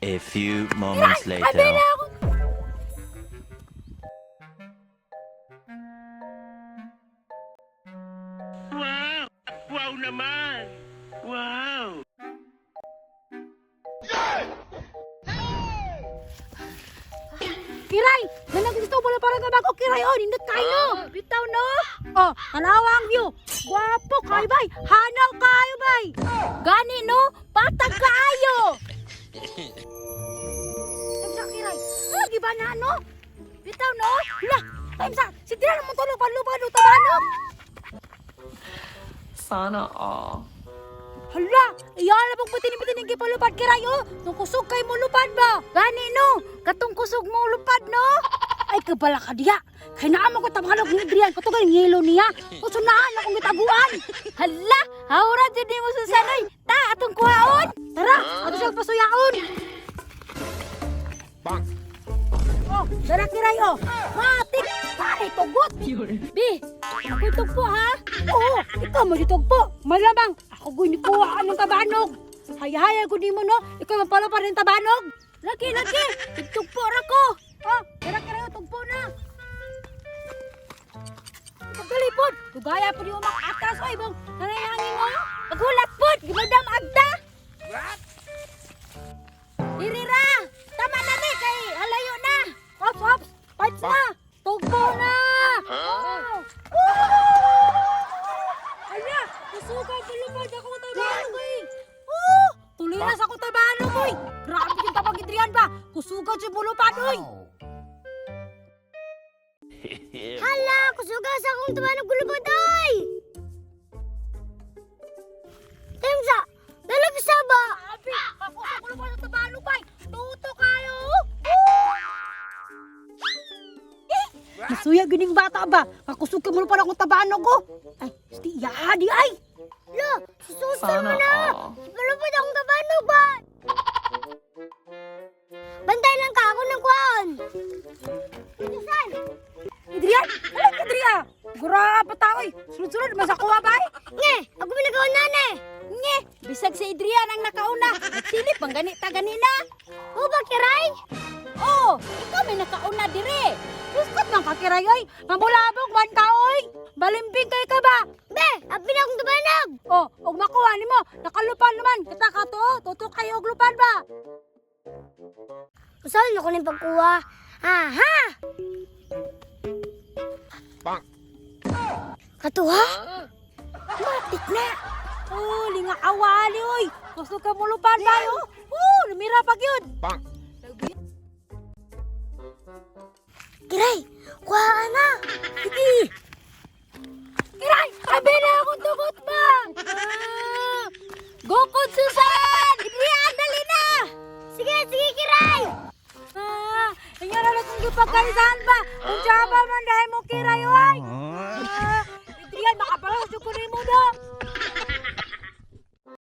A few moments Abi later. na ako. Wow! Wow naman! Wow! Kiray, nanag gusto mo na parang bago Kiray oh, nindot kayo. Bitaw no. Oh, tanawa ang view. Gwapo kayo bay. Hanaw kayo bay. Gani no, patag kaayo. Time sa Kiray. Lagi ba na no? Bitaw no? Hala, time sa si Tira mo tulog panlupad no tabanok. Sana all. Hala, iyan na pong putin-putin ang gipalupad Kiray oh. Nung kusog kay mo lupad ba? Gani no, katong kusog mo lupad no? Ay kabala ka diya. Kay naa mo ko tabanog ni Adrian, kato galing yelo niya. Usunaan akong gitaguan. Hala, hawra jud nimo Susanoy. Ta atong kuhaon. Tara, ato siyang pasuyaon. Oh, dara Kiray oh. Matik, pare tugot. Bi, ako'y tugpo ha? Oo, ikaw mo yung tugpo. Malamang, ako guni kuha ng tabanog. Hayahaya ko di mo no, ikaw man pala pa rin tabanog. Lagi, lagi, tugpo ra ko. Oh, dara Kiray oh, tugpo na. Pagdali pod, tugaya po di mo makaatras oy bong. Nanayangin mo. Paghulat pod, gimadam agda. Diri ra. Tama na ni kay halayo na. Ops, ops, fights na. Tugpo na. Oh. Ala, kusugan ko lupad ako tabanog eh. Oh, tuloy na sa akong tabanog oy. Grabe yung tabang Adrian ba? Kusugan siya bulupad oy. Hala, kusuga sa akong tabanog gulubod oy! Temsa, dalag sa ba? Grabe, ako sa bulupad sa tabanog bay. Tuto kayo. Masuya gining bata ba? Kakusog ka mo pa akong tabanog oh. Ay, sti ya di ay. Lo, sususan mo Sana na! all. Gulubod akong tabanog ba? Bantay lang ka ako ng kuwaon. Susan! Adrian, alay ka Adrian. Grabe tao eh. Sunod-sunod man sa kuha bay. Nge, ako pinagawa na eh. Nye, bisag si Adrian ang nakauna. Nagsilip ang gani ta ganina. O ba, Kiray? Oh, ikaw may nakauna dire. Huskot man ka Kiray oy. Mabulabog man ka oy. Balimbing kay ka ba? Be, abi na akong tabanog! Oh, og makuha nimo, nakalupan naman. Kita ka to, tuto kayo og lupan ba? Usahan ako ng pagkuha. Aha! Katuha? Matik na. Oh, linga awali oy. Gusto ka mo lupan ba oh? Oh, lumira pag yun. Kiray, kuha ka na! Sige. Kiray, abi na akong tugot ba? Ah, Gukod Susan! Adrian, dali na! Sige, sige, Kiray! Ah, inyo na lang kung gipagkaisahan ba? Kung tsaba man dahil mo Kiray, oy! Ah, Adrian, makabalas yung kunin mo do!